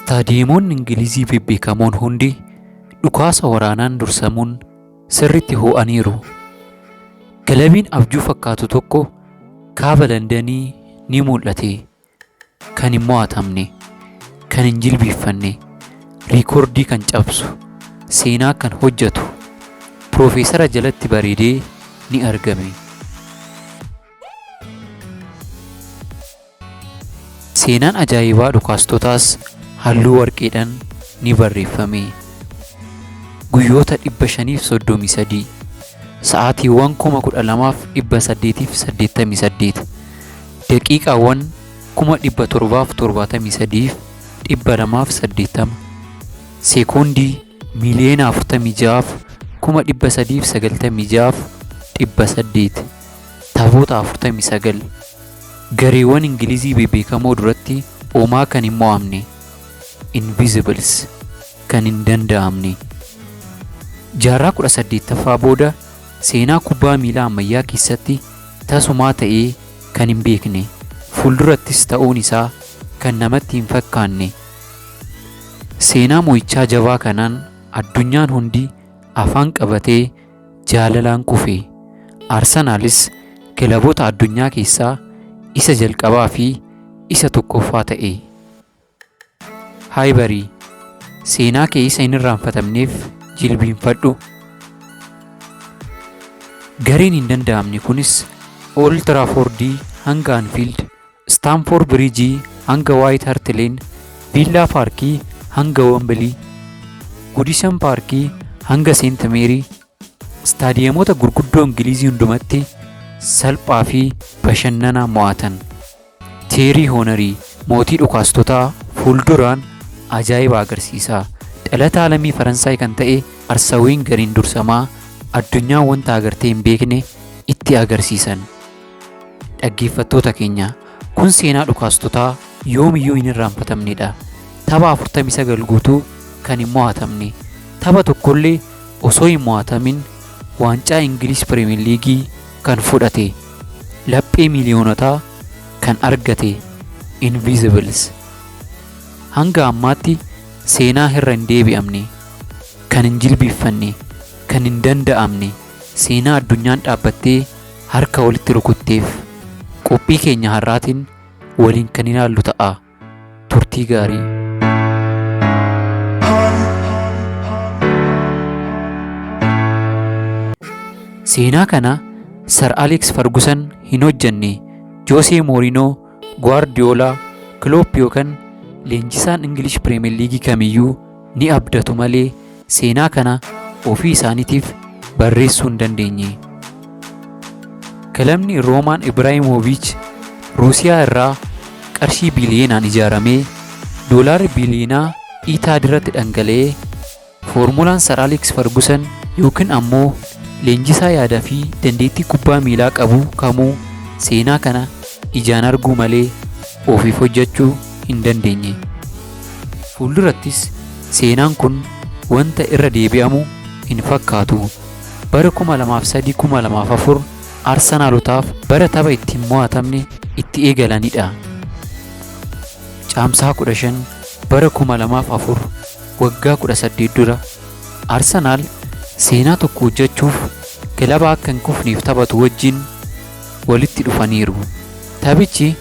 Istaadiyeemonni Ingilizii bebbeekamoon hundi dhukaasa waraanaan dursamuun sirriitti ho'aniiru. Kilabiin abjuu fakkaatu tokko kaaba Landanii ni mul'ate. Kan hin mo'atamne, kan hin jilbiiffanne, riikoordii kan cabsu, seenaa kan hojjetu, Piroofeesara jalatti bareedee ni argame. Seenaan ajaa'ibaa dhukaastotaas halluu warqeedhaan ni barreeffame. Guyyoota 533, sa'aatiiwwan 12,888, daqiiqaawwan 773,280, sekoondii 46,396,800, taphoota 49, gareewwan Ingilizii bebbeekamoo duratti homaa kan hin mo'amne, Invisibles, kan hin danda'amne. Jaarraa 18ffaa booda seenaa kubbaa miilaa ammayyaa keessatti tasumaa ta'ee kan hin beekne, fuuldurattis ta'uun isaa kan namatti hin fakkaanne. Seenaa mo'ichaa jabaa kanaan addunyaan hundi afaan qabatee jaalalaan kufe. Arsenaalis kilaboota addunyaa keessaa isa jalqabaa fi isa tokkoffaa ta'e. Haayibarii, seenaa kee isa hin irraanfatamneef jilbiinfadhu. Gareen hin danda'amne kunis Old Traffordii hanga Anfield, Stamford Bridge hanga White Hart Lane, Villa Parkii hanga Wembley, Goodison Parkii hanga St Mary, istaadiyeemota gurguddoo Ingilizii hundumatti salphaa fi bashannanaa mo'atan. Teerii Hoonarii, mootii dhukaastotaa, fuulduraan ajaa'iba agarsiisa. Dhalataa lammii Faransaay kan ta'e Arsene Wengeriin dursamaa addunyaan wanta agartee hin beekne itti agarsiisan. Dhaggeeffattoota keenya, kun seenaa dhukaastotaa yoomiyyuu hin irraanfatamnedha. Tapha 49 guutuu kan hin mo'atamne, tapha tokkollee osoo hin mo'atamin waancaa Ingiliz Pirimeer Liigii kan fudhate, laphee miiliyoonotaa kan argate Invisibles. Hanga ammaatti seenaa irra hin deebi'amne, kan hin jilbiiffanne, kan hin danda'amne, seenaa addunyaan dhaabbattee harka walitti rukutteef qophii keenya har'aatiin waliin kan ilaallu ta'a. Turtii gaarii. Seenaa kana Sir Alex Ferguson hin hojjenne. Jose Mourinho, Guardiola, Klopp yookaan leenjisaan English Premier League kamiyyuu ni abdatu malee seenaa kana ofii isaaniitiif barreessuu hin dandeenye. Kilabni Roomaan Ibraahimoviich Ruusiyaa irraa qarshii biliyoonaan ijaaramee doolaarri biliyoonaa Itaad irratti dhangala'ee foormulaan Sir Alex Ferguson yookiin ammoo leenjisaa yaadaa fi dandeettii kubbaa miilaa qabu kamuu seenaa kana ijaan arguu malee ofiif hojjechuu hin dandeenye. Fuuldurattis seenaan kun wanta irra deebi'amu hin fakkaatu. Bara 2003-2004 Arsenaalotaaf bara tapha ittiin mo'atamne itti eegalanidha. Caamsaa 15 bara 2004, waggaa 18 dura, Arsenaal seenaa tokko hojjechuuf kilaba akka hin kufneef taphatu wajjin walitti dhufaniiru. Taphichi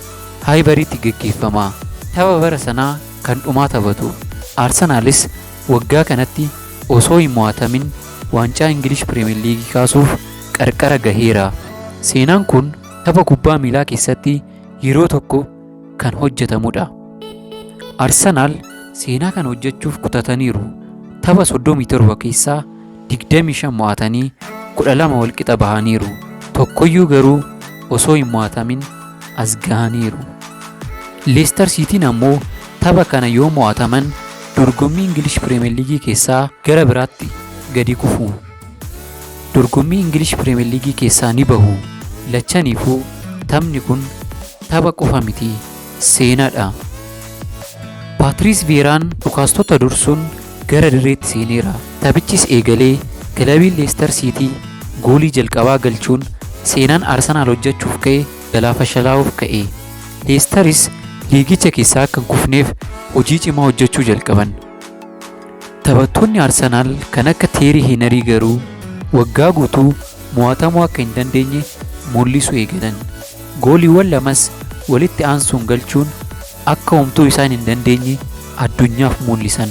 Haayibariitti geggeeffama. Tapha bara sanaa kan dhumaa taphatu. Arsenaalis waggaa kanatti osoo hin mo'atamin waancaa Ingilish Pirimeer Liigii kaasuuf qarqara gaheera. Seenaan kun tapha kubbaa miilaa keessatti yeroo tokko kan hojjetamudha. Arsenaal seenaa kana hojjechuuf kutataniiru. Tapha 37 keessaa 25 mo'atanii 12 walqixa bahaniiru. Tokkoyyuu garuu osoo hin mo'atamin as gahaniiru. Leicester Cityin ammoo tapha kana yoo mo'ataman dorgommii Ingilish Pirimeer Liigii keessaa gara biraatti gadi kufu. Dorgommii Ingilish Pirimeer Liigii keessaa ni bahu. Lachaniifuu taphni kun tapha qofa miti, seenaadha. Paatiriis Vieeraan dhukaastota dursuun gara dirreetti seeneera. Taphichis eegalee kilabiin Leicester City goolii jalqabaa galchuun seenaan Arsenaal hojjechuuf ka'e jalaa fashalaa'uuf ka'e. Leicesteris liigicha keessaa akka hin kufneef hojii cimaa hojjechuu jalqaban. Taphattoonni Arsenaal kan akka Teerii Heenarii garuu waggaa guutuu mo'atamuu akka hin dandeenye mul'isuu eegalan. Gooliiwwan lamas walitti aansuun galchuun akka homtuu isaan hin dandeenye addunyaaf mul'isan.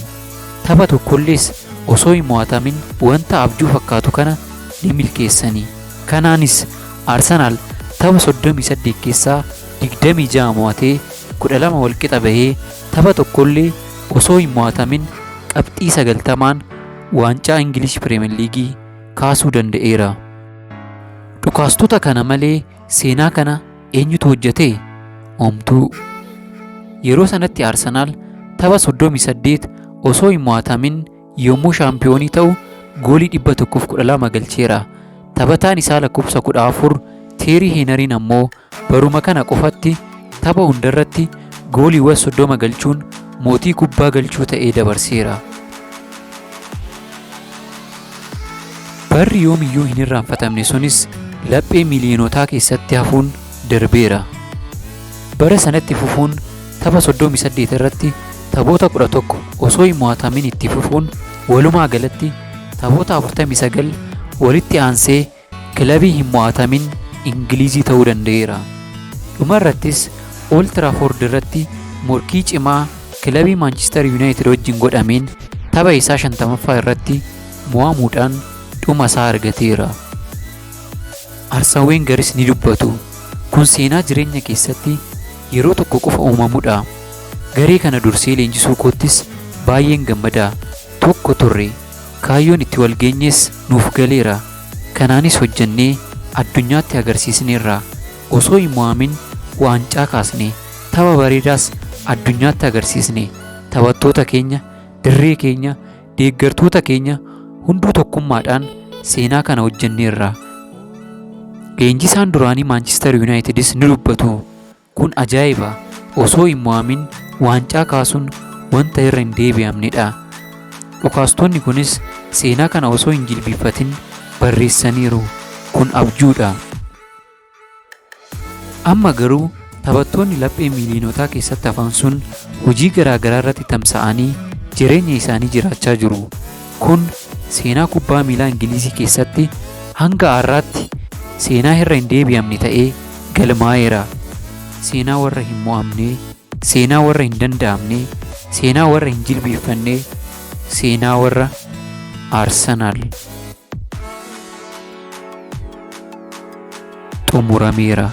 Tapha tokkollees osoo hin mo'atamin wanta abjuu fakkaatu kana ni milkeessani. Kanaanis Arsenaal tapha 38 keessaa 26 mo'atee 12 walqixa bahee tapha tokkollee osoo hin mo'atamin qabxii 90n waancaa Ingilish Pirimeer Liigii kaasuu danda'eera. Dhukaastota kana malee seenaa kana eenyutu hojjete? Homtuu. Yeroo sanatti Arsenaal tapha 38 osoo hin mo'atamin yommuu shaampiyoonii ta'u goolii 112 galcheera. Taphataan isaa lakkoofsa 14 Teerii Heenariin ammoo baruma kana qofatti tapha hundarratti gooliiwwan 30 galchuun mootii kubbaa galchuu ta'ee dabarseera. Barri yoomiyyuu hin irraanfatamne sunis laphee miiliyonotaa keessatti hafuun darbeera. Bara sanatti fufuun tapha 38 irratti taphoota 11 osoo hin mo'atamin itti fufuun walumaa galatti taphoota 49 walitti aansee kilabii hin mo'atamin Ingilizii ta'uu danda'eera. Dhuma irrattis Old Trafford irratti morkii cimaa kilabii Manchester United wajjin godhameen tapha isaa 50ffaa irratti mo'amuudhaan dhuma isaa argateera. Arsene Wengeris ni dubbatu. Kun seenaa jireenya keessatti yeroo tokko qofa uumamudha. Garee kana dursee leenjisuu koottis baay'een gammada. Tokko turre. Kaayyoon itti wal geenyes nuuf galeera. Kanaanis hojjennee addunyaatti agarsiisneerra. Osoo hin mo'amin waancaa kaasne. Tapha bareedaas addunyaatti agarsiisne. Taphattoota keenya, dirree keenya, deeggartoota keenya hunduu tokkummaadhaan seenaa kana hojjenneerra. Leenjisaan duraanii Maanchister Yuunaayitidis ni dubbatu. Kun ajaa'iba! Osoo hin mo'amin waancaa kaasuun wanta irra hin deebi'amnedha. Dhukaastonni kunis seenaa kana osoo hin jilbiiffatin barreessaniiru. Kun abjuudha. Amma garuu taphattoonni laphee miiliyonotaa keessatti hafan sun hojii garaa garaa irratti tamsa'anii jireenya isaanii jiraachaa jiru. Kun seenaa kubbaa miilaa Ingilizii keessatti hanga har'aatti seenaa irra hin deebi'amne ta'ee galmaa'eera. Seenaa warra hin mo'amne, seenaa warra hin danda'amne, seenaa warra hin jilbiiffanne, seenaa warra Arsenaal. Xumurameera.